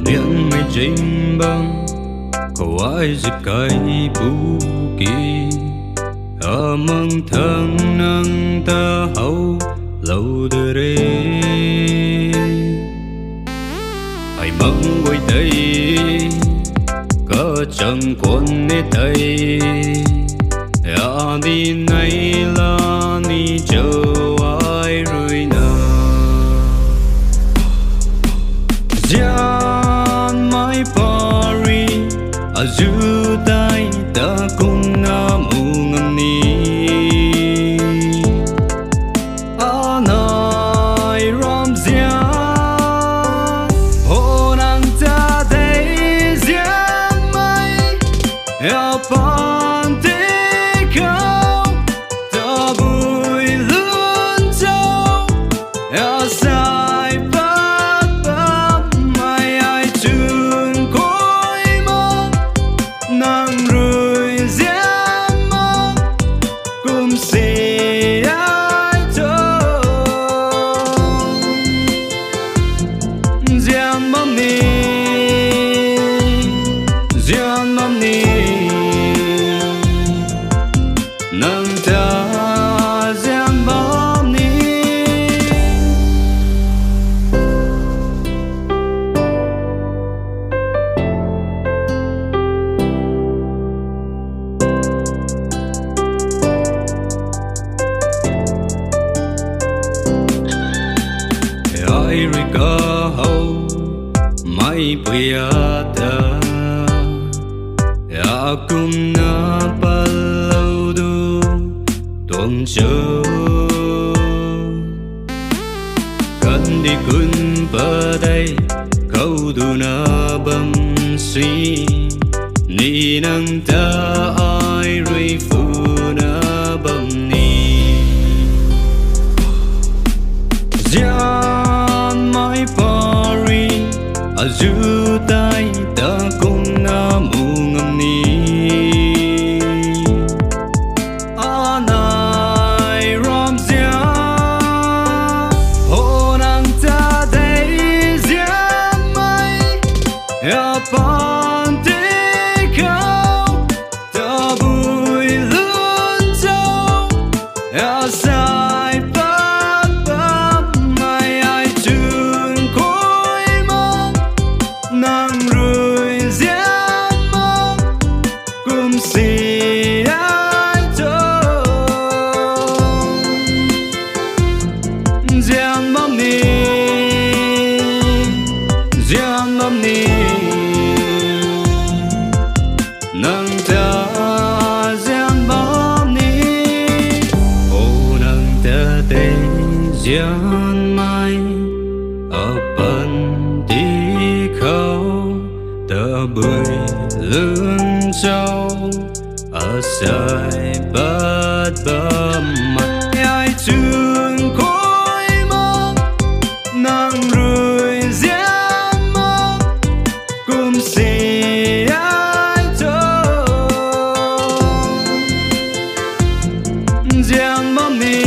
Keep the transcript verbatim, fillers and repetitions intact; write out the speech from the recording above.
Liangmei zingbangc khou ai zip kai pu ki, amang thangc nang ta how lou de re. Ai mang guay tei kachang khwan e tei, adi nei la ni cho ai rui na. Zianmei pary, azuh tei ta kumna mu ngam ni. Anei ramzian, ho nang ta tei zianmei, apan tei khou, tabui lun cho, asei pat bammei ai chun koi ma, nang rui zian ma, kum si ai cho. Zian bam ni, zian bam ni, nang ta zian bam ni. Ai rui kahow mei puiya ta, akumna palou du tuang cho. Kandih kun padeih khou duna bam si, ni nang ta ai rui puna bam ni. Zianmei pary, azuh tei ta kumna mu ngam ni. Anei ramzian, ho nang ta tei zianmei, apan tei khou, tabui lun cho, asei pat bammei ai chun koi ma, nang rui zian ma, kum si ai cho. Zian bam ni, zian bam ni, nang ta zian bam ni. O nang ta tei zianmei, apan tei khou, tabui lun cho, asei pat bammei ai chun koi ma, nang rui zian ma, kum si ai cho. Zian bam ni,